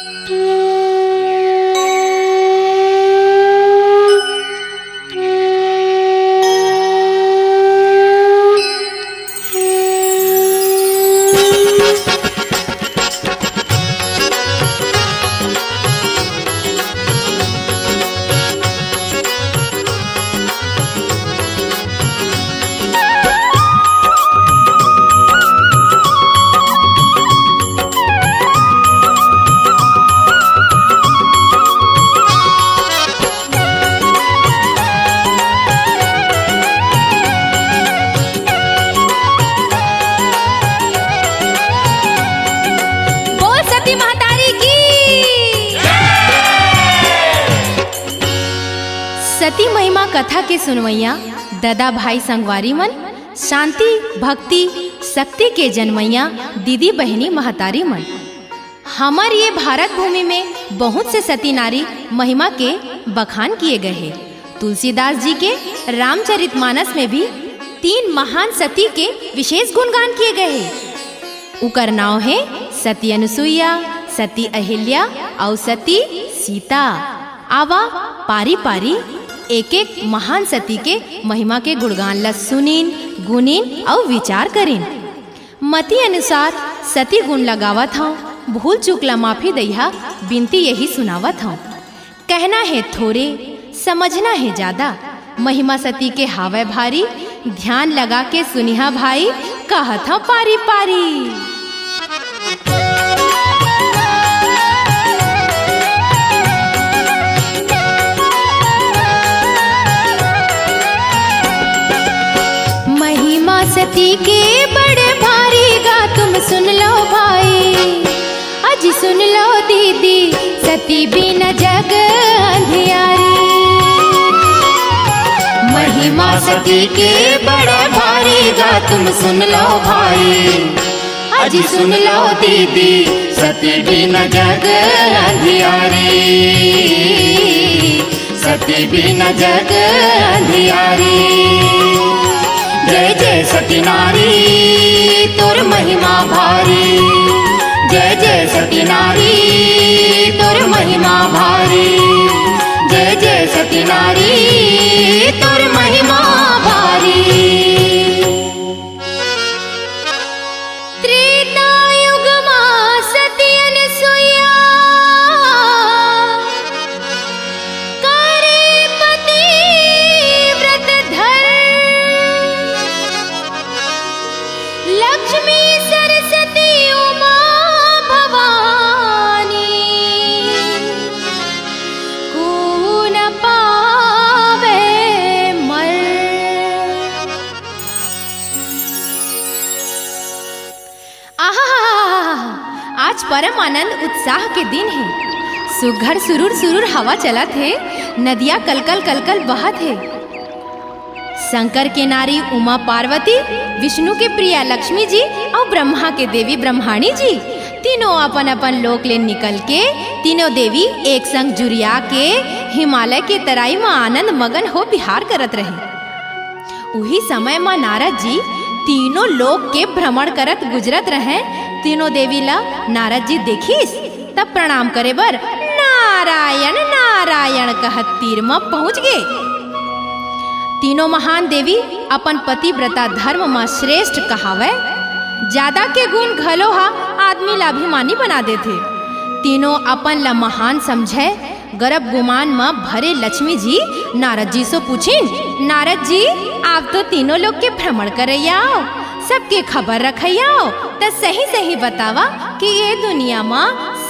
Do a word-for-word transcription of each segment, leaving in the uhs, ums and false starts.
बोल सती महतारी की। सती महिमा कथा के सुनवइया ददा भाई संगवारी मन, शांति, भक्ति, शक्ति के जनमइया दीदी बहिनी महतारी मन, हमर ये भारत भूमि में बहुत से सती नारी महिमा के बखान किए गए हे। तुलसीदास जी के रामचरितमानस में भी तीन महान सती के विशेष गुणगान किए गए हे। उकर नाव हे सती अनुसुईया, सती अहिल्या अउ सती सीता। आवा, पारी पारी एक एक महान सती के महिमा के गुणगान ला सुनिन, गुनिन अउ विचार करिन। मति अनुसार सती गुण ला गावत हंव, भूल चूक ला माफी दइहा, बिनती यही सुनावत हंव। कहना हे थोरे, समझना हे जादा, महिमा सती के हावय भारी, ध्यान लगा के सुनिहा भाई, कहत हंव पारी पारी। महिमा सती के बड़े भारी गा तुम सुन लो भाई, अजी सुन लो दीदी, सती बिन जग अंधियारी। महिमा सती के बड़े भारी गा तुम सुन लो भाई, अजी सुन लो दीदी, सती बिन जग अंधियारी। सती बिन जग अंधियारी। जय जय सती नारी, तोर महिमा भारी। जय जय सती नारी, तोर महिमा भारी। जय जय सती नारी, तोर महिमा भारी। त्रेता युग मा सती अनसुईया, करे पति व्रत धर। लक्ष्मी सरस्वती उमा भवानी, को न पावे मर। आहा, आज परम आनंद उत्साह के दिन हे। सुघर सुरूर सुरूर हवा चलत हे, नदिया कलकल कलकल बहत हे। शंकर के नारी उमा पार्वती, विष्णु के प्रिया लक्ष्मी जी अउ ब्रह्मा के देवी ब्रह्माणी जी, तीनों अपन अपन लोक ले निकल के तीनों देवी एक संग जुरिया के हिमालय के तराई म आनंद मगन हो विहार करत रहे। उही समय म नारद जी तीनों लोक के भ्रमण करत गुजरत रहंय। तीनों देवी ला नारद जी देखिस, तब प्रणाम करे बर नारायण नारायण कहत तीर म पहुंच गे। तीनों महान देवी अपन पतिव्रता धर्म म श्रेष्ठ कहावय। जादा के गुण घलो ह आदमी ला अभिमानी बना देथे। तीनों अपन ला महान समझय। गरब गुमान म भरे लक्ष्मी जी नारद जी से पूछिन, "नारद जी, आप तो तीनों लोक के भ्रमण करइया आव, सबके खबर रखइया आव, त सही सही बतावा कि ये दुनिया म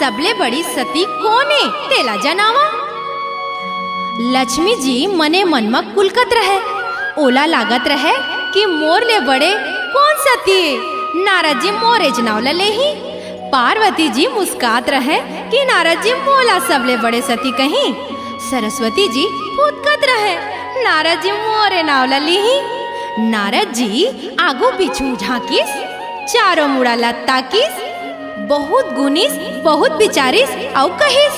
सबले बड़ी सती कोन ए, तेला जनावा।" लक्ष्मी जी मने मन म कुलकत रहय, ओला लागत रहय कि मोर ले बड़े कोन सती ए, नारद जी मोरेच नाव ल लेही। पार्वती जी मुस्कात रहय कि नारद जी मोला सबले बड़े सती कहीं। सरस्वती जी फुदकत रहय, नारद जी मोरे नाव ल लिही। नारद जी आगू पीछू झांकिस, चारों मुड़ा ल ताकिस, बहुत गुनिस, बहुत बिचारिस अउ कहिस,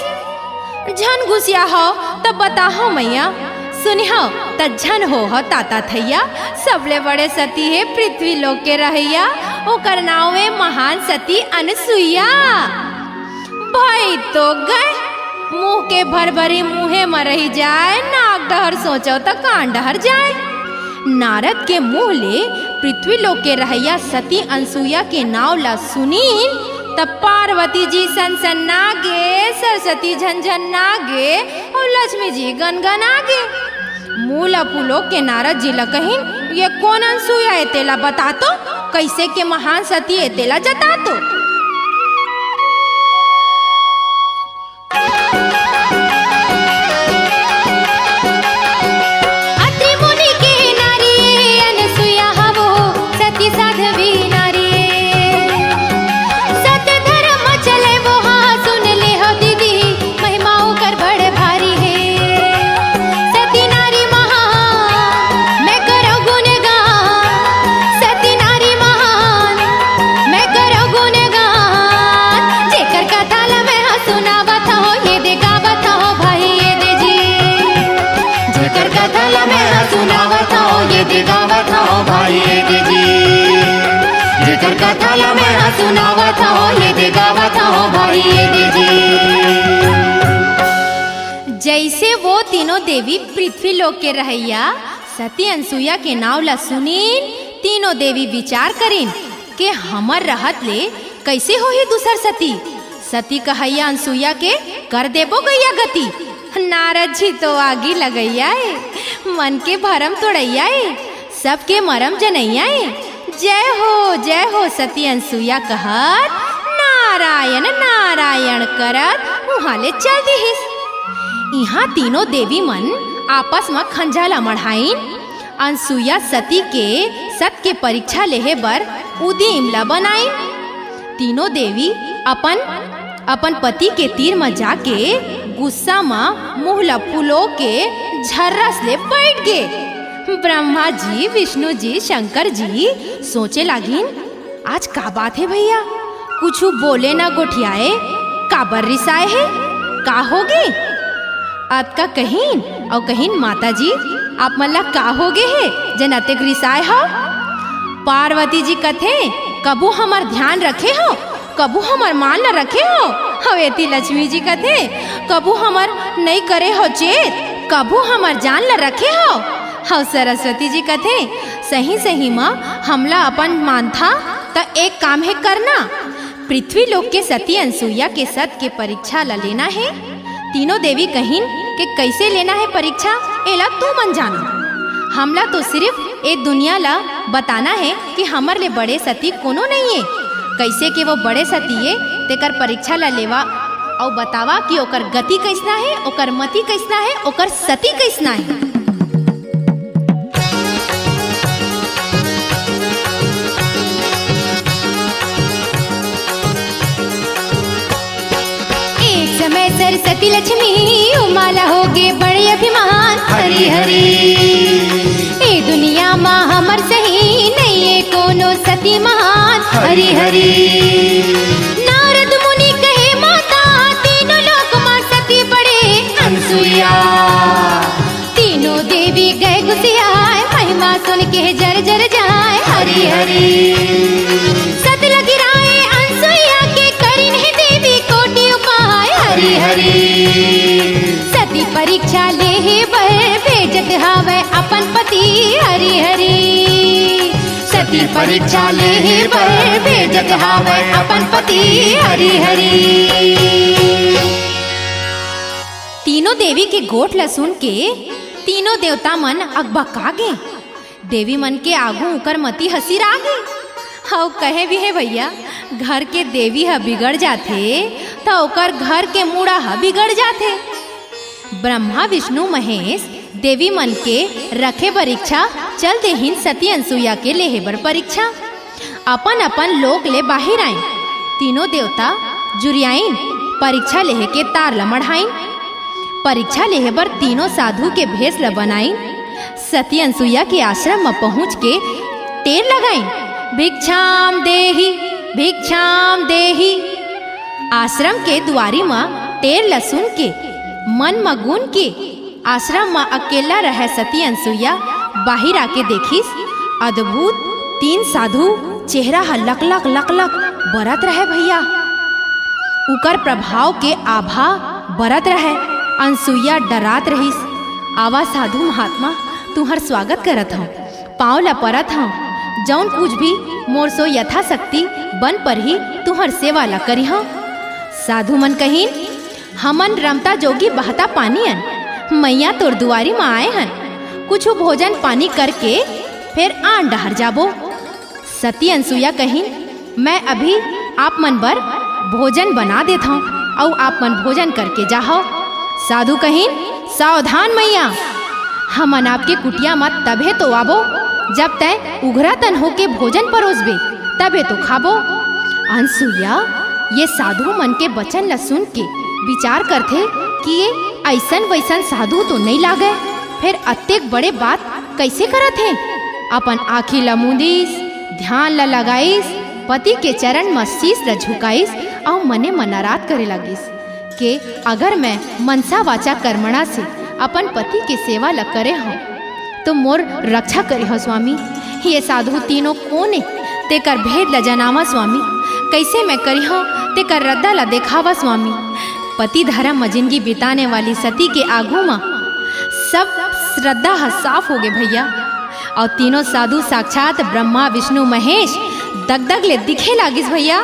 "झन गुसिया हव त बताहव मइया, सुनिहव त झन होहव ताता थइया, सबले बड़े सती हे पृथ्वी लोक के रहइया, ओकर नाव ए महान सती अनसुईया।" होई तो गय, मुंह के भरभरी मुंहे म रहि जाय, नाक डहर सोचव त कान डहर जाय। नारद के मुंह ले पृथ्वी लोक के रहइया सती अनसुईया के नांव ला सुनिन, त पार्वती जी सनसना गे, सरस्वती झनझना गे, अउ लक्ष्मी जी गनगना गे। मुंह ला फुलो के नारद जी ला कहिन, ये कोन अनसुईया ए तेला बता तो, कइसे के महान सती ए तेला जता तो। अत्रि मुनि के नारी अनसुईया हवो, सती साध्वी नारी। सत धरम चले वो हा, सुन ले हो दीदी, महिमा ओकर बड़ भारी हे। सती नारी महान, मैं करव गुणगान। सती नारी महान, मैं करव गुणगान। जेकर कथा ला मैं हा सुनावत हंव, ये दे गावत हंव भाई, ये दे जी। जेकर कथा ला मैं हा सुनावत हंव, ये दे गावत हंव भाई, ये दे जी। जेकर कथा ला मैं हा सुनावत हंव, ये दे गावत हंव भाई, ये दे जी। जइसे वो तीनों देवी पृथ्वी लोक के रहइया सती अनसुईया के नांव ला सुनिन, तीनों देवी विचार करिन के हमर रहत ले कइसे होही दूसर सती? सती कहइया अनसुईया के कर देबो गइया गति। नारद जी तो आगी लगइया ए, मन के भरम तोड़इया ए, सबके मरम जनइया ए। जय हो, जय हो सती अनसुईया कहत नारायण नारायण करत उहां ले चल दिहिस। इहां तीनों देवी मन आपस म खंजा ला मढ़ाइन। अनसुईया सती के सत के परीक्षा लेहे बर उदीम ला बनाइन। तीनों देवी अपन, अपन पति के तीर म जाके गुस्सा म मुंह ला फुलो के झर्रस ले बइठ गे। ब्रह्मा जी, विष्णु जी, शंकर जी सोचे लागिन, आज का बात हे भइया? कुछु बोले न गोठियाए, काबर रिसाए हे? का होगे? अतका कहिन अउ कहिन, माता जी, आप मन ला का होगे हे, जेन अतेक रिसाए हव? पार्वती जी कथे, कभू हमर ध्यान रखे हव, कभू हमर मान ल रखे हव? अउ एती लक्ष्मी जी कथे, कभू हमर नइ करे हव चेत, कभू हमर जान ल रखे हव? अउ सरस्वती जी कथे, सही सही म हमला अपन मानथा, त एक काम हे करना, पृथ्वी लोक के सती अनसुईया के सत के परीक्षा ल लेना हे। तीनों देवी कहिन के कइसे लेना हे परीक्षा, एला तुमन जानो। हमला तो सिरिफ ए दुनिया ल बताना हे कि हमर ले बड़े सती कोनो नइये। कइसे के वो बड़े सती ए, तेकर परीक्षा ल लेवा अउ बतावा कि ओकर गति कइसना हे, ओकर मति कइसना हे, ओकर सती कइसना हे। एक समय सरस्वती लक्ष्मी उमा ला होगे बड़े अभिमान। हरि हरि। ए दुनिया मा हमर सही नइये कोनो सती महान। हरि हरि। नारद मुनि कहे माता तीनों लोक मा सती बड़े अनसुईया। तीनों देवी गए गुसियाए, महिमा सुन के जर जर जाए। हरि हरि। सत ल गिराए अनसुईया के, करिन हे देवी कोटि उपाय। हरि हरि। सती परीक्षा लेहे बर भेजत हावय अपन पति। हरि हरि। सती परीक्षा लेहे बर भेजत हावय अपन पति। हरि हरि। तीनों देवी के गोठ ल सुन के तीनों देवता मन अकबका गे। देवी मन के आगू उंकर मति ह सिरा गे। अउ कहे भी हे भइया, घर के देवी ह बिगड़ जाथे, त ओकर घर के मुड़ा ह बिगड़ जाथे। ब्रह्मा, विष्णु, महेश देवी मन के रखे बर इच्छा, चल देहिन सती अनसुईया के लेहे बर परीक्षा। अपन अपन लोक ले बाहिर आइन। तीनों देवता जुरियाइन, परीक्षा लेहे के तार ल मढ़ाइन। परीक्षा लेहे बर तीनों साधु के भेष ल बनाइन। सती अनसुईया के आश्रम म पहुंच के टेर लगाइन, "भिक्षाम देहि, भिक्षाम देहि।" आश्रम के दुआरी म टेर ल सुन के, मन म गुन के, आश्रम म अकेल्ला रहय सती अनसुईया बाहिर आके देखिस, अद्भुत, तीन साधु, चेहरा ह लकलक लकलक बरत रहय भइया। उकर प्रभाव के आभा बरत रहय। अनसुईया डरात रहिस, "आवा साधु महात्मा, तुंहर स्वागत करत हंव, पांव ल परत हंव। जऊन कुछ भी मोर सो यथाशक्ति बन परही, तुंहर सेवा ल करिहंव।" साधु मन कहिन, "हमन रमता जोगी बहता पानी अन, मइया तोर दुवारी म आए हन, कुछु भोजन पानी करके फेर आन डहर जाबो।" सती अनसुईया कहिन, "मैं अभी आप मन बर भोजन बना देथंव, अऊ आप मन भोजन करके जाहव।" साधु कहिन, "सावधान मइया, हमन आपके कुटिया म तभे तो आबो, जब तैं उघरा तन होके भोजन परोसबे, तभे तो खाबो।" अनसुईया ये साधु मन के बचन ल सुन के बिचार करथे कि ये अइसन वइसन साधु तो नइ लागय, फेर अतेक बड़े बात कइसे करत हे? अपन आँखी ल मूंदिस, ध्यान ल लगाइस, पति के चरण म शीश ल झुकाइस अऊ मने मन अराध करे लागिस के, "अगर मैं मनसा वाचा कर्मणा से अपन पति के सेवा ल करे हंव, तो मोर रक्षा करे हव स्वामी। ये साधु तीनों कोन ए, तेकर भेद ल जनावा स्वामी। कइसे मैं करिहंव, तेकर रद्दा ल देखावा स्वामी।" पति धरम म जिनगी बिताने वाली सती के आगू म सब श्रद्धा ह साफ होगे भइया। अऊ तीनों साधु साक्षात ब्रह्मा, विष्णु, महेश दगदग ले दिखे लागिस भइया।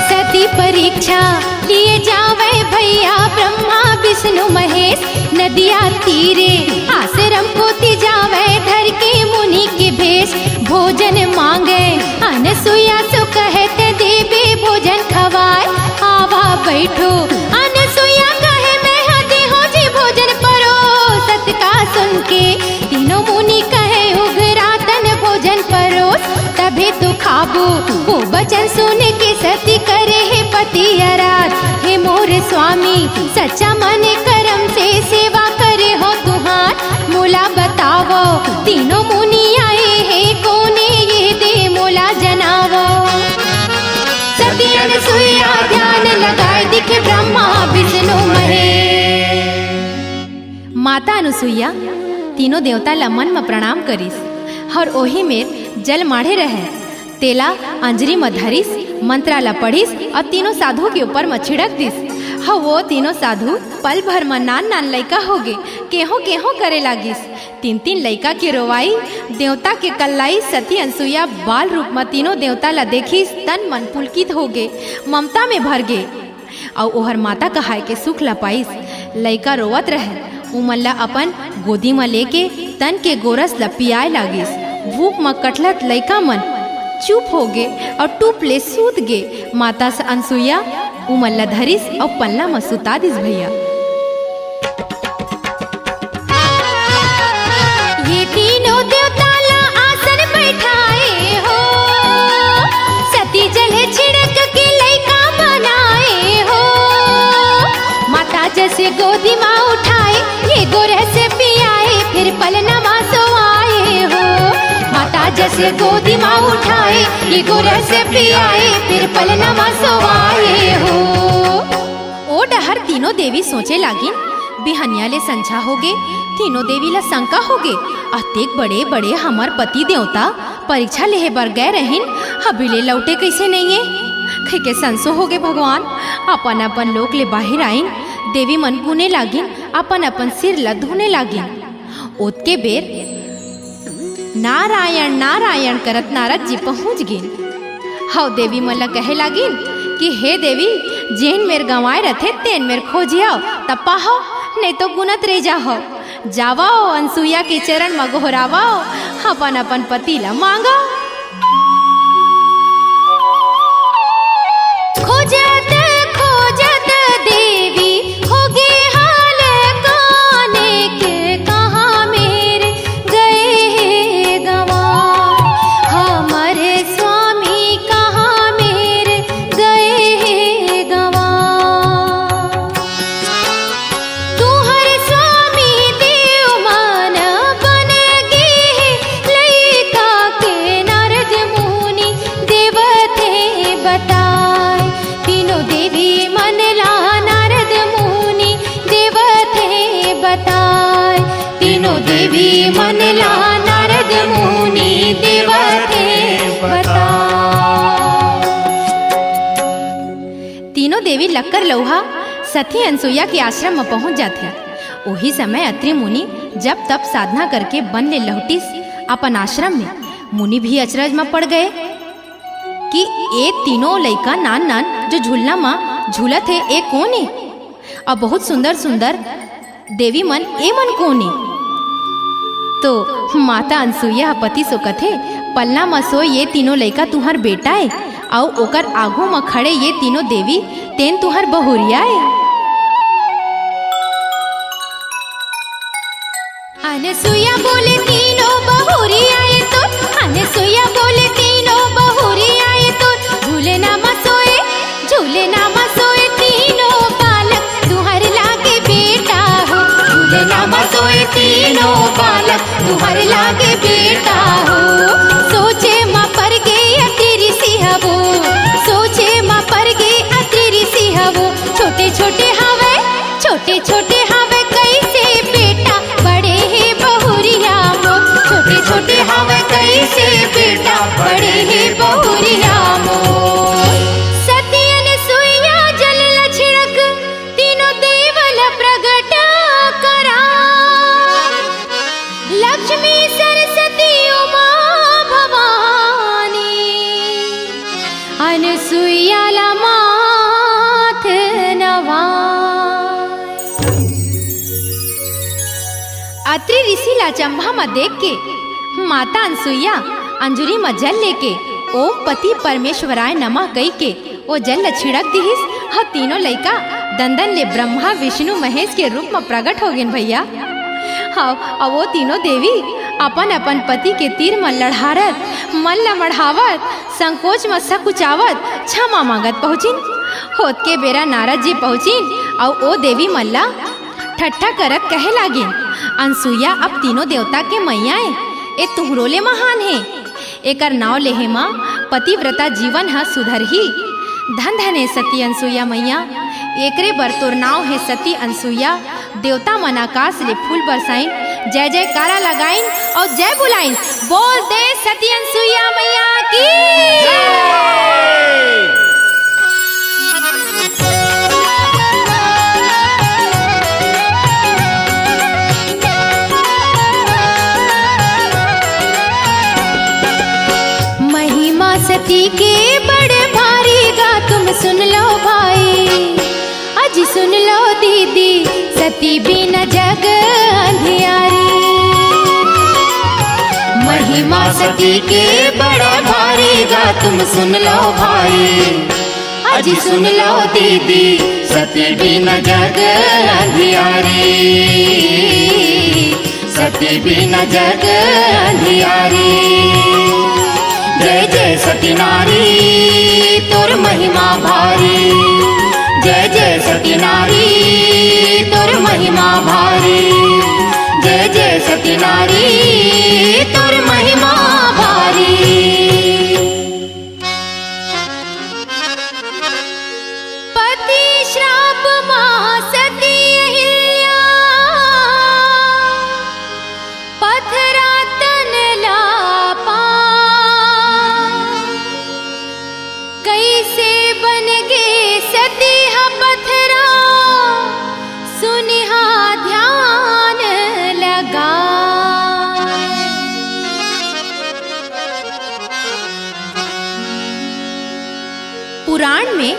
सती परीक्षा लिए जावय भइया ब्रह्मा विष्णु महेश। नदिया तीरे आश्रम कोति जावय धर के मुनि के भेष। भोजन मांगय अनसुईया सो कहत देबे भोजन खवाय। आवा बइठो अनसुईया कहे मैं ह देहंव जी भोजन परोसत का सुन के तीनों मुनि कहे उघरा तन भोजन परोस। तभे तो खाबो। वो बचन सुन के सती करे हे पति अराध, "हे मोर स्वामी, सच्चा मन करम से सेवा करे हंव तुंहर। मोला बतावव, तीनों मुनि आए हे कोन ए, ये दे मोला जनावव।" सती अनसुईया ध्यान लगाए दिखे ब्रह्मा विष्णु महेश। माता अनुसुईया तीनों देवता ल मन म प्रणाम करिस अऊ ओही मेर जल माढ़े रहय। तेला अंजरी म धरिस, मंत्रा ल पढ़िस अऊ तीनों साधु के ऊपर म छिड़क दिस। अऊ वो तीनों साधु पल भर म नान नान लइका होगे, केहों केहों करे लागिस। तीन तीन लइका के रोवाई, देवता के कल्लाई, सती अनसुईया बाल रूप म तीनों देवता ल देखिस, तन मन पुलकित होगे, ममता में भर गे। अऊ ओहर माता कहाय के सुख ल पाइस। लइका रोवत रहय, उमन ल अपन गोदी म लेके तन के गोरस ल पियाय लागिस। भूख म कटलत लइका मन चुप होगे अऊ टूप ले सूत गे। माता स-, अनसुईया उमन ल धरिस अऊ पलना म सुता दिस भइया। ये तीनों देवता ला आसन बैठाए हो, सती जल छिड़क के लइका बनाए हो। माता जस गोदी मा उठाए, ये गोरस पियाए, फिर पलना मा सोआए हो। माता जस गोदी मा उठाए, ये गोरस पियाए, फिर पलना मा सोआए हो। ओ डहर तीनों देवी सोचे लागिन, बिहनिया ले संझा होगे। तीनों देवी ला शंका होगे, अतेक बड़े बड़े हमर पति देवता परीक्षा लेहे बर गए रहिन, अभी ले लौटे कइसे नइये? कहिके संसो होगे भगवान। अपन अपन लोक ले बाहिर आइन, देवी मन गुने लागिन, अपन अपन सिर ला धुने लागिन। ओतके बेर नारायण नारायण करत नारद जी पहुंच गिन। हव देवी मन ला कहे लागिन कि हे देवी, जेन मेर गंवाए रथे तेन मेर खोजियव, त पाहव, नहीं तो गुनत रह जाहव। जावव अनसुईया के चरण म गोहरावव, अपन अपन पति ला मांगव। खोजत खोजत देवी होगे हाल काने के, कहाँ मेर गए हे गंवा, हमर स्वामी कहाँ मेर गए हे गंवा। तुहर स्वामी देव मन बन गे हे लइका के देवी मन ला नारद मुनि देवत हे बता। तीनों देवी लक्कर लउहा सती अनसुईया के आश्रम म पहुंच जाथे। ओही समय अत्रि मुनि जप तप साधना करके बन ले लहुटिस अपन आश्रम में। मुनि भी अचरज म पड़ गए कि ए तीनों लइका नान नान जो झूलना म झूलत हे, ए कोन ए? अउ बहुत सुंदर सुंदर देवी मन, ए मन कोन ए? तो माता अनसुईया ह पति सो कथे, "पलना म सोए ये तीनों लइका तुंहर बेटा ए, अउ ओकर आघू म खड़े ये तीनों देवी, तेन तुंहर बहुरिया ए।" अनसुईया बोले तीनों बहुरिया ए तो, अनसुईया बोले तीनों बहुरिया ए तो, झूलना म सोए, झूलना म सोए तीनों बालक, तुंहर लागे बेटा हो। झूलना म सोए तीनों बालक, तुंहर लागे बेटा हो। सोचे म पर गे अत्रि ऋषि हवो, सोचे म पर गे अत्रि ऋषि हवो। छोटे छोटे हवय, छोटे छोटे हवय कइसे बेटा, बड़े हे बहुरिया मोर। छोटे छोटे हवय कइसे बेटा, बड़े हे बहुरिया मोर। सती अनसुईया जल ल छिड़क, तीनों देव ल प्रगट करा। लक्ष्मी सरस्वती उमा भवानी, अनसुईया ला माथ नवा। अत्रि ऋषि ला अचंभा म देख के माता अनसुईया अंजुरी म जल लेके ओम पति परमेश्वराय नमः कहि के ओ जल ल छिड़क दिहिस। ह तीनों लइका दंदन ले ब्रह्मा विष्णु महेश के रूप म प्रगट हो गेन भैया। हव, अउ ओ तीनों देवी अपन अपन पति के तीर म लड़हारत, मन ल मढ़ावत, संकोच म सकुचावत, क्षमा मांगत पहुंचिन। होतके बेरा नारद जी पहुंचिन अउ ओ देवी मन ल ठट्ठा करत कहे लागिन, "अनसुईया अब तीनों देवता के मैया ए, ए तुंहरो ले महान हे। एकर नाव लेहे म पतिव्रता जीवन ह सुधरही। धन धन हे सती अनसुईया मैया, एकरे बर तोर नाव हे सती अनसुईया।" देवता मन आकाश ले फूल बरसाइन, जय जयकारा लगाइन अउ जय बुलाइन। बोल दे सती अनसुईया मैया की। महिमा सती के बड़ भारी गा तुम सुन लो भाई। अजी सुन लो दीदी, सती बिना जग अंधियारी। महिमा सती के बड़ा भारी गा तुम सुन लो भाई। अजी सुन लो दीदी, सती बिना जग अंधियारी। सती बिना जग अंधियारी। जय जय सती नारी तोर महिमा भारी। जय जय सती नारी तोर महिमा भारी। जय जय सती नारी तोर महिमा भारी। पति श्राप मा सती अहिल्या, पथरा तन ला पाए। कइसे बन गे सती ह पथरा, सुनिहा ध्यान लगा। पुराण में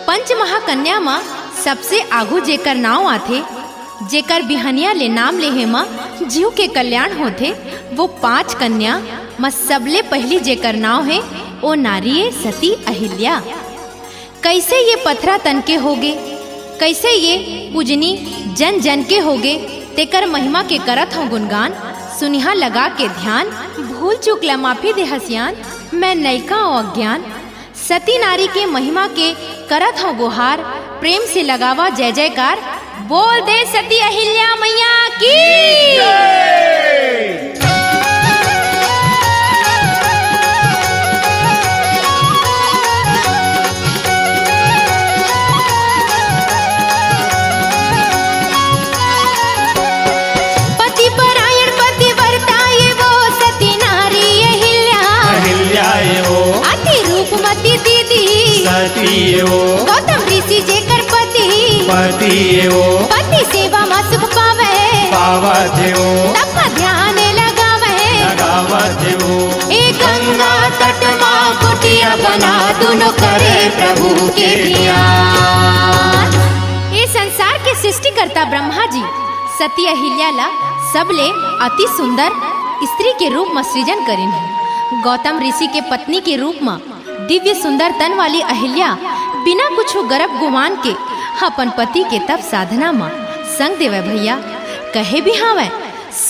पंच महाकन्या म सबसे आघू जेकर नांव आथे, जेकर बिहनिया ले नाम लेहे म जीव के कल्याण होथे, वो पांच कन्या म सबले पहिली जेकर नांव हे, ओ नारी ए सती अहिल्या। कइसे ये पथरा तन के होगे, कइसे ये पूजनी जन जन के होगे, तेकर महिमा के करत हंव गुणगान। सुनिहा लगा के ध्यान, भूल चूक ला माफी देहा सियान, मैं नयका अंव अज्ञान। सती नारी के महिमा के करत हंव गोहार, प्रेम से लगावा जय जयकार। बोल दे सती अहिल्या मैया की। पति परायण पथ सती ए वो। गौतम ऋषि जेकर पति। पति ए वो। पति सेवा म सुख पावे। पावत ए वो। तब म ध्यान लगावे। लगावत ए वो। ए गंगा तट म कुटिया बना, दुनो करे प्रभु के ध्यान। ए संसार के सृष्टिकर्ता ब्रह्मा जी सती अहिल्या ला सबले अति सुंदर स्त्री के रूप म सृजन करिन हे। गौतम ऋषि के पत्नी के रूप म दिव्य सुंदर तन वाली अहिल्या बिना कुछु गर्व गुमान के अपन पति के तप साधना म संग देवय भैया। कहे भी हावय,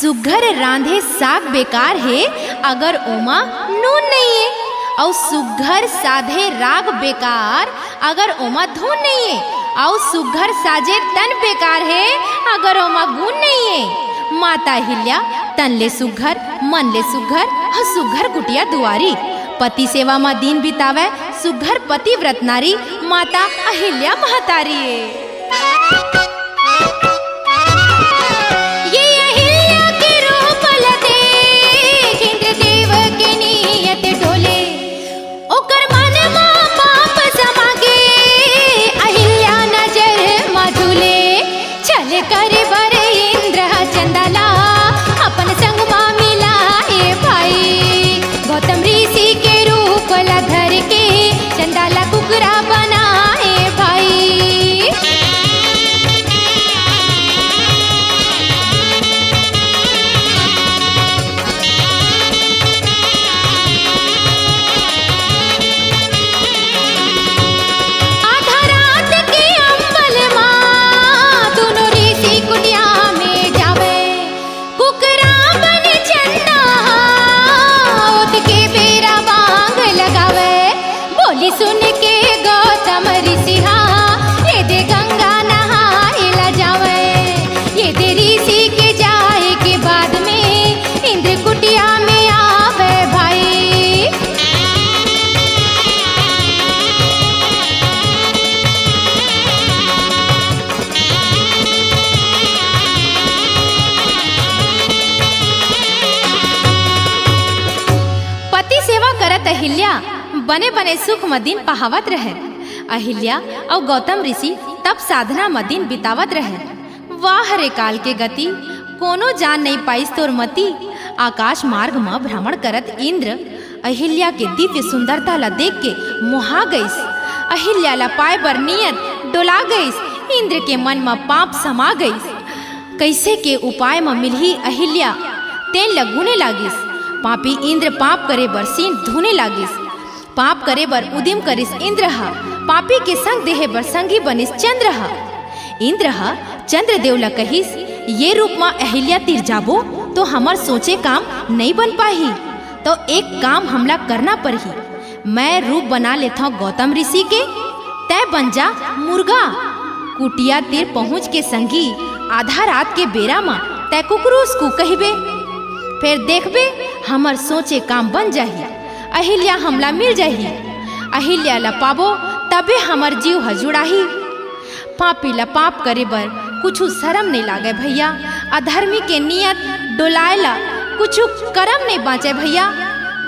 सुघर रांधे साग बेकार हे, अगर ओमा नून नइये, अउ सुघर साधे राग बेकार, अगर ओमा धुन नइये, अउ सुघर साजे तन बेकार हे, अगर ओमा गुन नइये। माता अहिल्या तन ले सुघर, मन ले सुघर, अउ सुघर कुटिया दुआरी। पति सेवा म दिन बितावय, सुघर पतिव्रत नारी, माता अहिल्या महतारी ए। ये अहिल्या के रूप ल देख इंद्रदेव के नियत डोले। ओकर मन म पाप समागे, अहिल्या नजर म झूले। छल करे बर इंद्र ह चंदा ला अपन संग म मिलाए भाई। गौतम ऋषि के रूप ला धर के चंदा ला कुकरा बनाए भाई। आधा रात के अंबल मा दुनो ऋषि कुटिया में जावे। कुकरा बने चंदा ओत के बेरा बांग लगावे। बोली सुन के गौतम ऋषि हा, ये दे गंगा नहाए ला जावे। ये दे ऋषि के जाए के बाद में इंद्र कुटिया में आवे भाई। पति सेवा करत अहिल्या बने बने सुख म दिन पहावत रहय। अहिल्या अउ गौतम ऋषि तप साधना म दिन बितावत रहय। वाह रे काल के गति, कोनो जान नइ पाइस तोर मति। आकाश मार्ग म भ्रमण करत इंद्र अहिल्या के दिव्य सुंदरता ला देख के मोहा गइस। अहिल्या ला पाए बर नियत डोला गइस। इंद्र के मन म पाप समा गइस। कइसे के उपाय म मिलही अहिल्या, तेन ल गुने लागिस। पापी इंद्र पाप करे बर सीन धुने लागिस। पाप करे बर उदिम करिस इंद्र ह, पापी के संग देहे बर संगी बनिस चंद्र ह। इंद्र ह चंद्रदेव ल कहिस, "ये रूप म अहिल्या तीर जाबो, तो हमर सोचे काम नइ बन पाही। तो एक काम हमला करना परही। मैं रूप बना लेथंव गौतम ऋषि के, तैं बन जा मुर्गा। कुटिया तीर पहुंच के संगी, आधा रात के बेरा म तैं कुकरूस कू कहिबे। फेर देखबे, हमर सोचे काम बन जाही। अहिल्या हमला मिल जाही। अहिल्या ल पाबो, तबे हमर जीव ह जुड़ाही।" पापी ल पाप करे बर कुछु शरम नइ लागय भैया। अधर्मी के नियत डोलाय ल कुछु करम नइ बांचय भैया।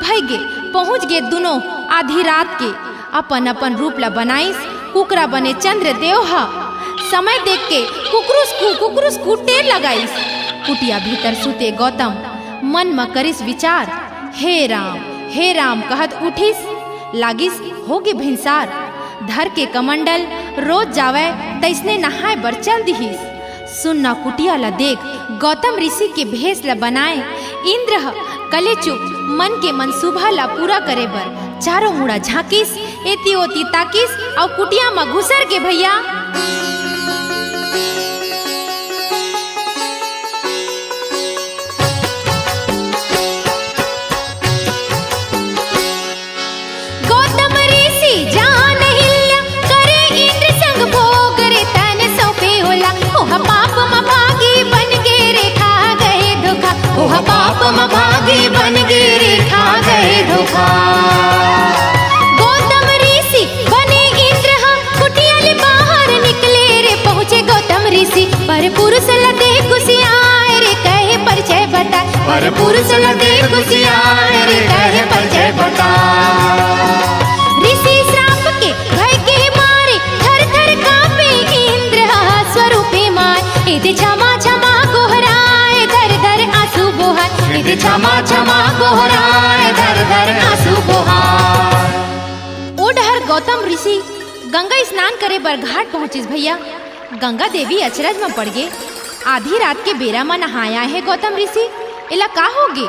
भई गे, पहुंच गे दुनो आधी रात के। अपन अपन रूप ल बनाइस कुकरा बने चंद्रदेव ह। समय देख के कुकरूस कू, कुकरूस कू टेर लगाइस। कुटिया भीतर सुते गौतम मन म करिस विचार, "हे राम, हे राम," कहत उठिस। लागिस होगे भिनसार। धर के कमंडल रोज जावय तइसने नहाय बर चल दिहिस। सुन्ना कुटिया ल देख गौतम ऋषि के भेस ल बनाय इंद्र ह कलेचुप मन के मनसूबा ल पूरा करे बर चारों मुड़ा झांकिस, एती ओती ताकिस अउ कुटिया म घुसर गे भैया। गौतम ऋषि जान अहिल्या, करे इंद्र संग भोग रे तन सौंपे ओला। ओह पाप म भागी बन गे रे खा गए धोखा, ओह पाप म भागी बन गे रे खा गए धोखा। गौतम ऋषि बने इंद्र ह, कुटिया ले बाहर निकले रे, पहुंचे गौतम ऋषि। पर पुरुष ल देख गुसियाए रे, कहे परिचय बता। पर पुरुष ल देख गुसियाए रे, कहे परिचय बता। ऋषि श्राप के क्षमा क्षमा गोहराय, धर धर आंसू बोहार। ओ डहर गौतम ऋषि गंगा स्नान करे बर घाट पहुंचिस भैया। गंगा देवी अचरज म पड़ गे। आधी रात के बेरा म नहाय आए हे गौतम ऋषि, एला का होगे?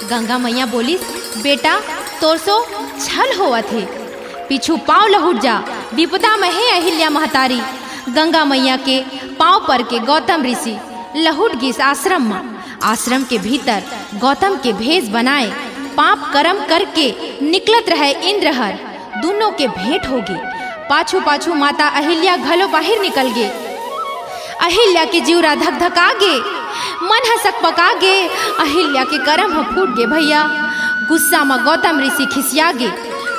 गंगा मैया बोलिस, "बेटा, तोर सो छल होवत हे। पीछू पांव लहुट जा, विपदा म हे अहिल्या महतारी।" गंगा मैया के पांव पर के गौतम ऋषि लहुट गिस आश्रम म। आश्रम के भीतर गौतम के भेष बनाए, पाप करम करके निकलत रहय इंद्र हर, दूनों के भेंट होगे। पाछू पाछू माता अहिल्या घलो बाहिर निकल गे। अहिल्या के जिउरा धकधका गे, मन ह सकपका गे। अहिल्या के करम ह फूट गे भैया। गुस्सा म गौतम ऋषि खिसिया गे।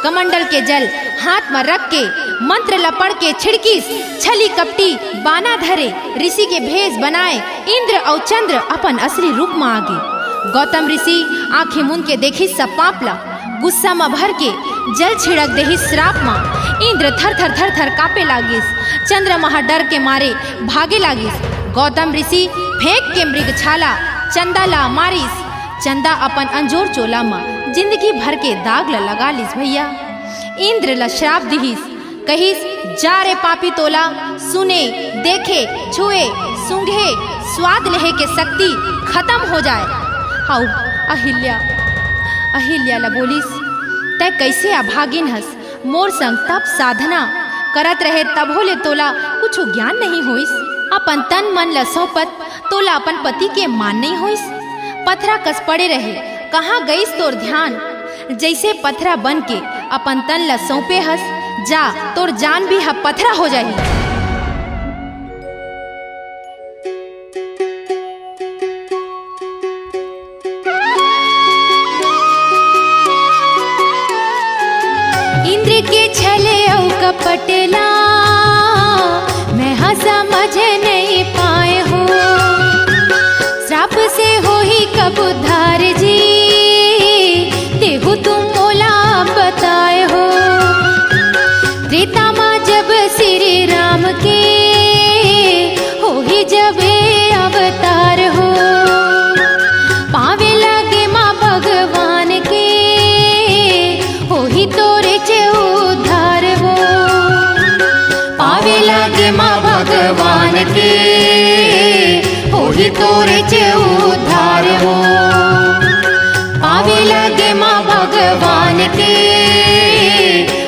कमंडल के जल हाथ म रख के मंत्र ल पढ़ के छिड़किस। छली कपटी बाना धरे ऋषि के भेष बनाए इंद्र अउ चंद्र अपन असली रूप म आगे। गौतम ऋषि आंखी मूंद के देखिस सब पाप ल। गुस्सा म भर के जल छिड़क देहिस श्राप म। इंद्र थर थर थर थर कांपे लागिस। चंद्रमा ह डर के मारे भागे लागिस। गौतम ऋषि फेंक के मृग छाला चंदा ला मारिस। चंदा अपन अंजोर चोला म जिंदगी भर के दाग ल लगा लिस भैया। इंद्र ल श्राप दिहिस, कहिस, "जा रे पापी तोला, सुने, देखे, छुए, सूंघे, स्वाद लेहे के शक्ति खतम हो जाए।" हाउ अहिल्या, अहिल्या ल बोलिस, "तै कइसे अभागिन हस? मोर संग तप साधना करत रहे, तभो ले तोला कुछु ज्ञान नहीं होइस। अपन तन मन ल सौंपत तोला अपन पति के मान नहीं होइस। पथरा कस पड़े रहे, कहाँ गइस तोर ध्यान? जइसे पथरा बन के अपन तन ल सौंपे हस, जा, तोर जान भी ह पथरा हो जाही।" इंद्र के छल अउ कपट ला मैं ह समझ नहीं पाए हो। श्राप से होही कब उद्धार जी, तेहू तुम मोला बताए हो। त्रेता मा जब श्री राम के होही जबे अवतार हो। पावे लागे माँ भगवान के, होही तोरे चे उद्धार हो। पावे लागे माँ भगवान के, होही तोरे चे उद्धार हो। पावे लागे माँ भगवान के,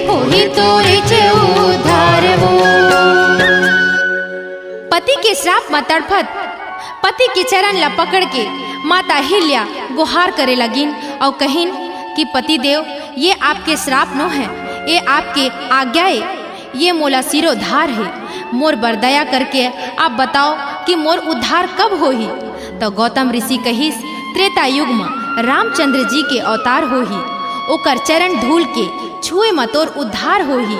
होही तोरे चे उद्धार हो। पति के श्राप म तड़फत पति के चरण ला पकड़ के माता अहिल्या गुहार करे लगिन अउ कहिन कि पति देव, ये आपके श्राप नो है, ये आपके आज्ञा ए, ये मोला सिरोधार हे, मोर बर दया करके आप बताओ कि मोर उद्धार कब होही? त गौतम ऋषि कहिस, त्रेता युग म रामचंद्र जी के अवतार होही, ओकर चरण धूल के छुए म तोर उद्धार होही।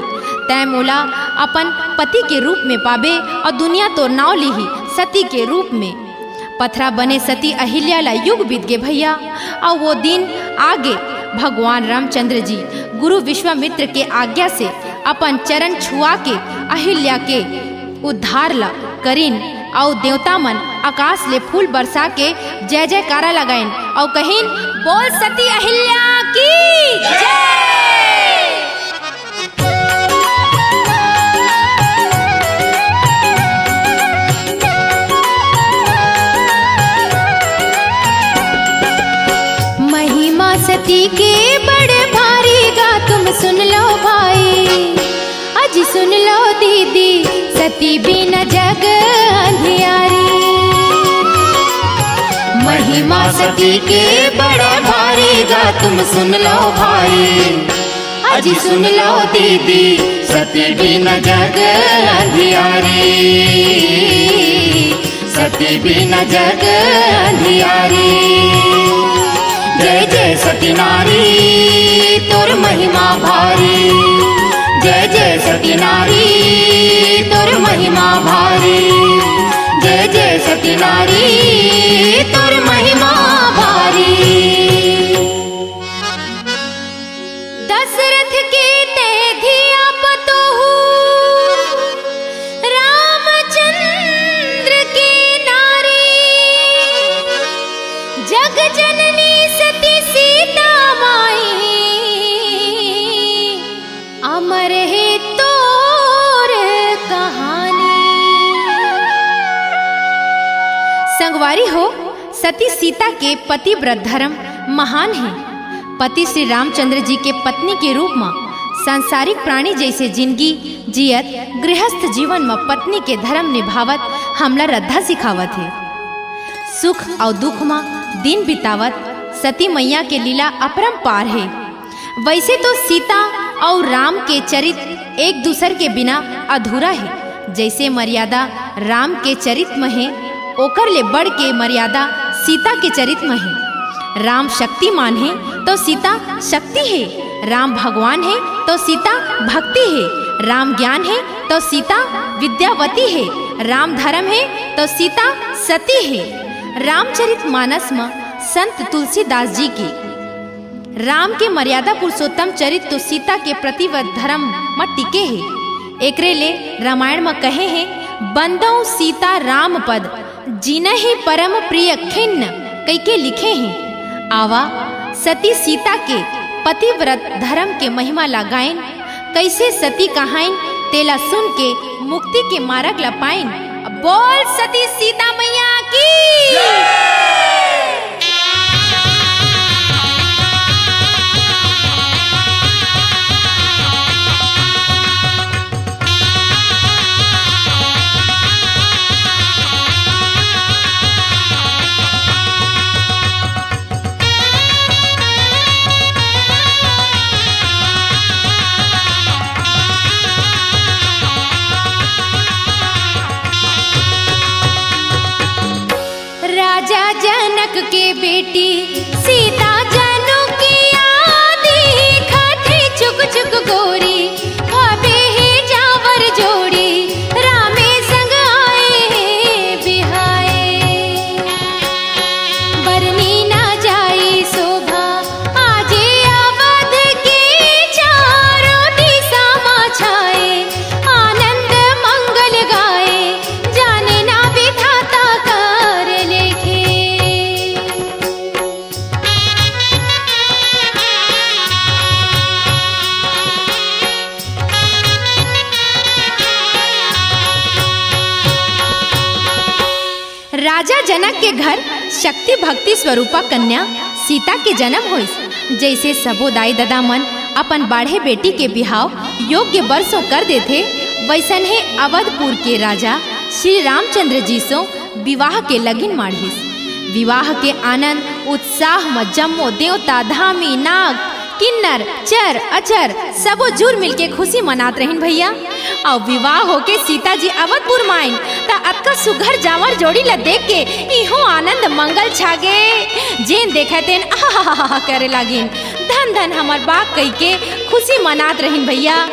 तैं मोला अपन पति के रूप में पाबे अउ दुनिया तोर नाव लिही सती के रूप में। पथरा बने सती अहिल्या ला युग बीत गे भैया, अउ वो दिन आगे। भगवान रामचंद्र जी गुरु विश्वामित्र के आज्ञा से अपन चरण छुआ के अहिल्या के उद्धार ला करिन, अउ देवता मन आकाश ले फूल बरसा के जय जयकारा लगाइन, अउ कहिन, "बोल सती अहिल्या की जय।" महिमा सती के बड़ भारी गा, तुम सुन लो भाई। अजी सुन लो दीदी, सती बिना जग अंधियारी। महिमा सती के बड़ा भारी गा, तुम सुन लो भाई। अजी सुन लो दीदी, सती बिना जग अंधियारी। सती बिना जग अंधियारी। जय जय सती नारी, तोर महिमा भारी। जय जय सती नारी, तोर महिमा भारी। जय जय सती नारी, तोर महिमा भारी। दशरथ के तैं धिया पतोहू, रामचंद्र के नारी। जग जननी संगवारी हो, सती सीता के पतिव्रत धर्म महान हे। पति श्री रामचंद्र जी के पत्नी के रूप म सांसारिक प्राणी जैसे जिंदगी जियत गृहस्थ जीवन म पत्नी के धर्म निभावत हमला रद्धा सिखावत हे। सुख अउ दुख म दिन बितावत सती मैया के लीला अपरंपार हे। वैसे तो सीता अउ राम के चरित एक दूसर के बिना अधूरा हे। जैसे मर्यादा राम के चरित म हे, ओकर ले बढ़ के मर्यादा सीता के चरित म हे। राम शक्तिमान हे तो सीता शक्ति हे, राम भगवान हे तो सीता भक्ति हे, राम ज्ञान हे तो सीता विद्यावती हे, राम धर्म हे तो सीता सती हे। रामचरित मानस म संत तुलसीदास जी के राम के मर्यादा पुरुषोत्तम चरित तो सीता के पतिव्रत धर्म म टिके हे। एकरे ले रामायण म कहे हे, "बंदौ सीता राम पद, जिनहि परम प्रिय खिन्न" कहिके लिखे हे। आवा, सती सीता के पतिव्रत धर्म के महिमा ला गाइन। कैसे सती कहाइन, तेला सुन के मुक्ति के मार्ग ला पाइन। बोल सती सीता मैया की। राजा जनक के बेटी सीता जनुकिया, दिखत हे चुक चुक गोरी, खाबे हे जांवर जोड़ी, रामे संग आए हे बिहाए। बरनी ना जाई शोभा, आजे अवध के चारों दिशा मा छाए, आनंद मंगल गाए, जाने ना विधाता कर लेखे। राजा जनक के घर शक्ति भक्ति स्वरूपा कन्या सीता के जन्म होइस। जैसे सबो दाई ददा मन अपन बाढ़े बेटी के बिहाव योग्य बर सों कर देथे, वैसनहे अवधपुर के राजा श्री रामचंद्र जी सों विवाह के लगिन माढ़िस। विवाह के आनंद उत्साह म जम्मो देवता, धामी, नाग, किन्नर, चर, अचर सबो जुर मिलके खुशी मनात रहिन भैया। अउ विवाह होके सीता जी अवधपुर म आइन, त अतका सुघर जांवर जोड़ी ल देख के इहों आनंद मंगल छागे। जेन देखय तेन आहाहाहा करे लागिन, "धन धन हमर बाग" कहिके खुशी मनात रहिन भैया।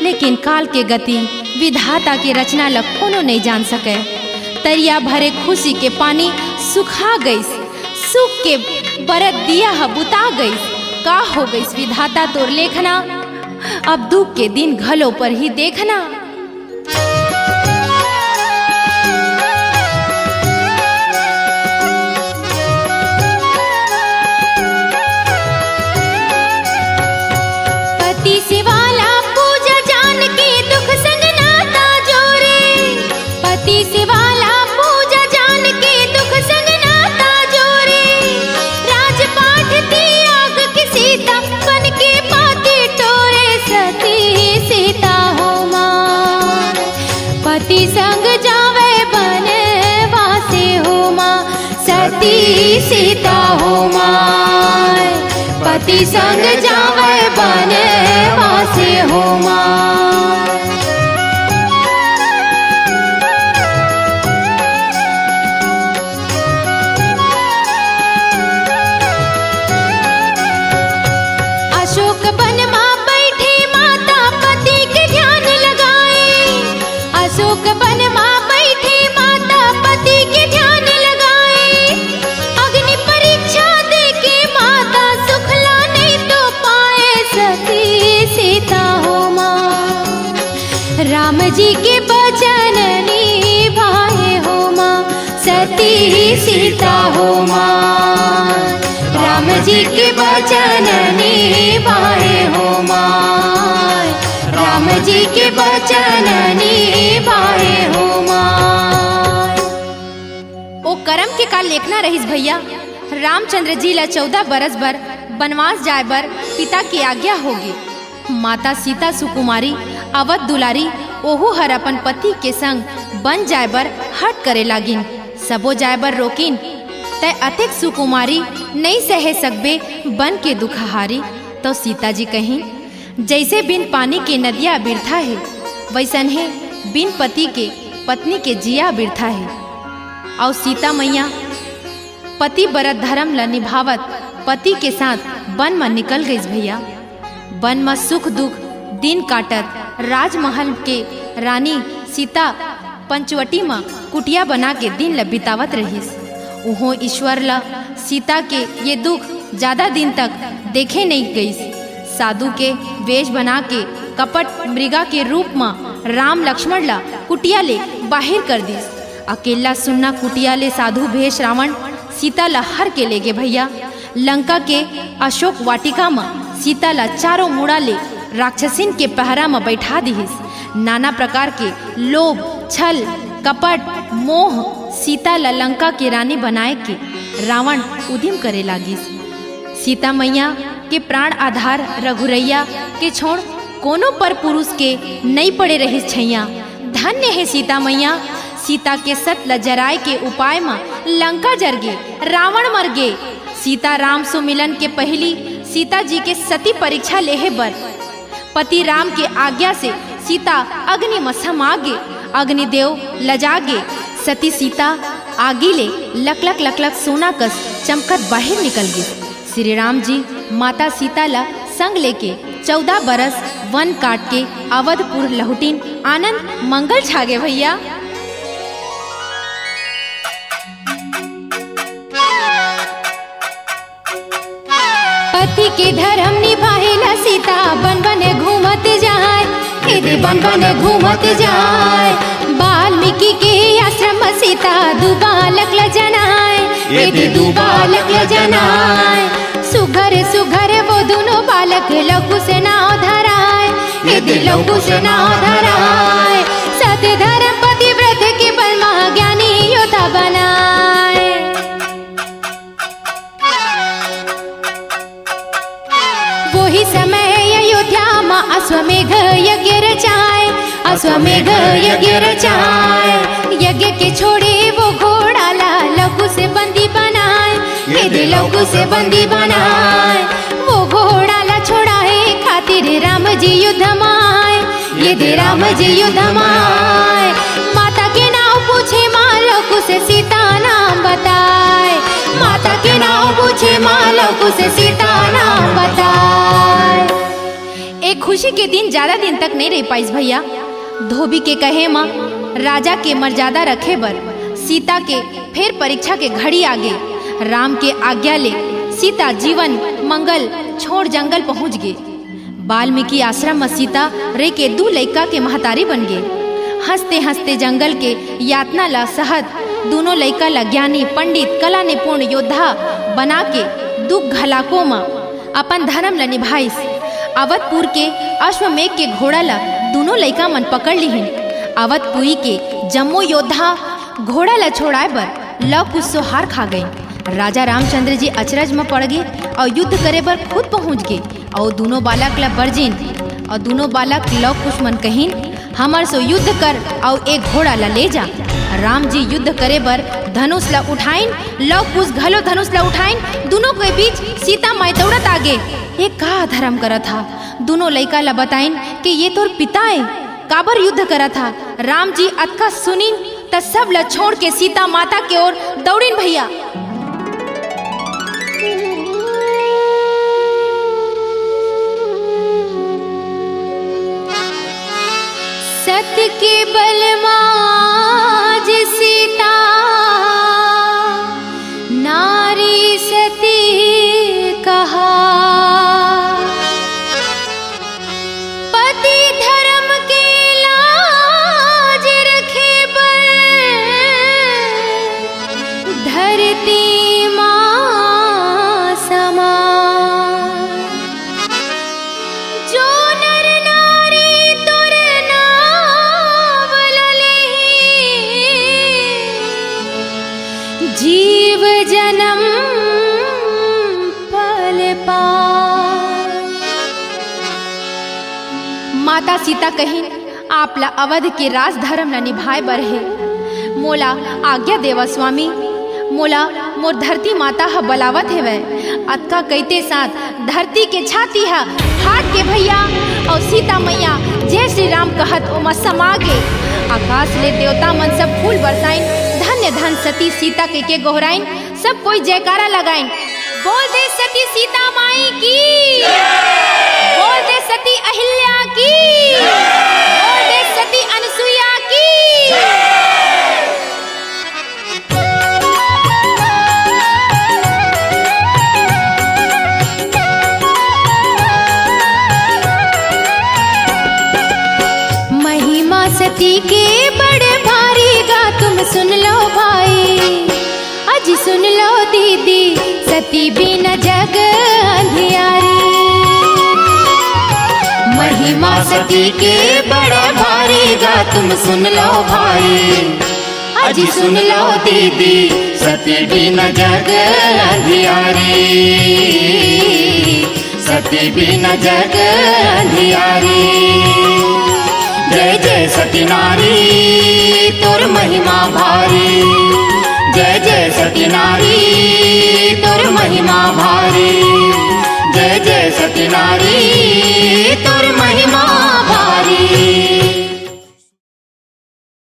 लेकिन काल के गति, विधाता के रचना ल कोनो नइ जान सकय। तरिया भरे खुशी के पानी सुखा गइस, सुख के बरत दिया ह बुता गइस। का हो गइस विधाता तोर लेखना, अब दुख के दिन घलो परही देखना। पति सेवा ला पूजा जान के, दुख संग नाता जोरे। पति सेवा ला पूजा जान के, दुख संग नाता जोरे। राजपाट त्याग के सीता, बन के पाती टोरे। सती सीता हो माय, पति संग जावे बनवासे हो माय। सती सीता हो माय, पति संग जावे बनवासे हो माय। अशोक बन मा बैठे माता पति के ध्यान लगाए। अशोक बन मा बैठे माता पति के ध्यान लगाए। अग्नि परीक्षा देके माता सुखला नहीं तो पाए। सती सीता हो माँ, राम जी के बचन निभाए हो माँ। सती सीता हो माँ, राम जी के बचन निभाए हो माँ। राम जी के बचन निभाए हो माँ। ओ करम के रहिस भैया, रामचंद्र जी ला चौदह बरस बर बनवास जाए बर पिता के आज्ञा होगे। माता सीता सुकुमारी, अवध दुलारी, ओहू हर अपन पति के संग बन जाए बर हठ करे लागिन। सबो जाए बर रोकिन, तै अतेक सुकुमारी नइ सहे सकबे बन के दुखहारी। तौ सीता जी कहिन, जइसे बिन पानी के नदिया बिरथा हे, वइसनहे बिन पति के पत्नी के जिया बिरथा हे। अउ सीता मैया पतिव्रत धरम ल निभावत पति के साथ बन म निकल गईस भैया। बन म सुख दुख दिन काटत राजमहल के रानी सीता पंचवटी म कुटिया बना के दिन ल बितावत रहिस। उहों ईश्वर ल सीता के ये दुख जादा दिन तक देखे नइ गईस। साधु के वेश बना के कपट मृगा के रूप म राम लक्ष्मण ल कुटिया ले बाहिर कर दिस। अकेल्ला सुन्ना कुटिया ले साधु भेष रावण सीता ल हर के लेगे भैया। लंका के अशोक वाटिका म सीता ल चारों मुड़ा ले राक्षसिन के पहरा म बइठा दिहिस। नाना प्रकार के लोभ, छल, कपट, मोह सीता ल लंका के रानी बनाए के रावण उदिम करे लागिस। सीता मैया के प्राण आधार रघुरैया के छोड़ कोनो पर पुरुष के नइ पड़े रहिस छैया। धन्य हे सीता मैया, सीता के सत ल जराए के उपाय म लंका जरगे, रावण मरगे। सीता राम सो मिलन के पहिली सीता जी के सती परीक्षा लेहे बर पति राम के आज्ञा से सीता अग्नि म समा गे। अग्निदेव लजा गे। सती सीता आगी ले लकलक लकलक सोना कस चमकत बाहिर निकल गे। श्री राम जी माता सीता ला संग लेके चौदह बरस वन काट के अवधपुर लहुटिन। आनंद मंगल छागे भैया। पति के धर्म निभाए ला सीता बन बन घूमत जाए। एदे बन बन घूमत जाए। वाल्मीकि के आश्रम सीता दू बालक ल जनाए। एदे दू बालक ल जनाए। सुघर सुघर वो दुनो बालक लघु से नाव धराए। एदे लघु से नाव धराए। सत धर्म पतिव्रत के बल मा ज्ञानी योद्धा बनाए। वही समय अयोध्या मा अश्वमेघ यज्ञ रचाए। अश्वमेघ यज्ञ रचाए। यज्ञ के छोड़े वो घोड़ा ला लघु से बंदी बनाए। एदे लघु से बंदी बनाए। वो घोड़ा ला छोड़ाए खातिर राम जी युद्ध माए। एदे राम जी युद्ध माए। माता के नाव पूछे मा लघु से सीता नाम बताए। माता के नाव पूछे मा लघु से सीता नाम बताए। ए खुशी के दिन ज्यादा दिन तक नइ रह पाइस भैया। धोबी के कहे म राजा के मर्यादा रखे बर सीता के फेर परीक्षा के घड़ी आगे। राम के आज्ञा ले सीता जीवन मंगल छोड़ जंगल पहुंच गे। वाल्मीकि आश्रम म सीता रह के दू लइका के महतारी बन गे। हंसते हंसते जंगल के यातना ला सहत दूनों लइका ला ज्ञानी पंडित कला निपुण योद्धा बना के दुख घलाको म अपन धर्म ल निभाइस। अवधपुर के अश्वमेघ के घोड़ा ल दूनों लइका मन पकड़ लिहिन। अवधपुरी के जम्मो योद्धा घोड़ा ल छोड़ाए बर लव कुश सो हार खा गइन। राजा रामचंद्र जी अचरज म पड़ गे अउ युद्ध करे बर खुद पहुंच गे अउ दूनों बालक ल बरजिन अउ दूनों बालक लव कुश मन कहिन, हमर सो युद्ध कर अउ एक घोड़ा ल ले जा। राम जी युद्ध करे बर धनुष ल उठाइन, लव कुश घलो धनुष ल उठाइन। दूनों के बीच सीता माई दौड़त आगे। ये का धर्म करत हा? दूनों लइका ल बताइन कि ये तोर पिता ए, काबर युद्ध करत हा? राम जी अतका सुनिन त सब ल छोड़ के सीता माता के ओर दौड़िन भैया। सत के बल मा आज सीता नारी सती कहा। पति धर्म के लाज रखे बर धरती मा समा। जो नर नारी तोर नाव ल लेही, जीव जन्म पल पार। माता सीता कहिन, आप ला अवध के राजधर्म ला निभाए बर हे। मोला आज्ञा देवा स्वामी, मोला मोर धरती माता ह बलावत हेवय। अतका कहिते साथ धरती के छाती ह फाट के भैया अउ सीता मैया जय श्री राम कहत ओमा समा गे। आकाश ले देवता मन सब फूल बरसाइन, धन्य धन सती सीता के, के गोहराइन। सब कोई जयकारा लगाइन, बोल दे सती सीता माई की, बोल दे सती अहिल्या की, बोल दे सती अनसुईया की। महिमा सती के बड़ भारी गा तुम सुन लो भाई, अजी सुन लो दीदी, सती बिना जग अंधियारी। महिमा सती के बड़ा भारी गा तुम सुन लो भाई, अजी सुन लो दीदी, सती बिना जग अंधियारी। सती बिना जग अंधियारी। जय जय सती नारी तोर महिमा भारी। जय जय सती नारी तोर महिमा भारी। जय जय सती नारी तोर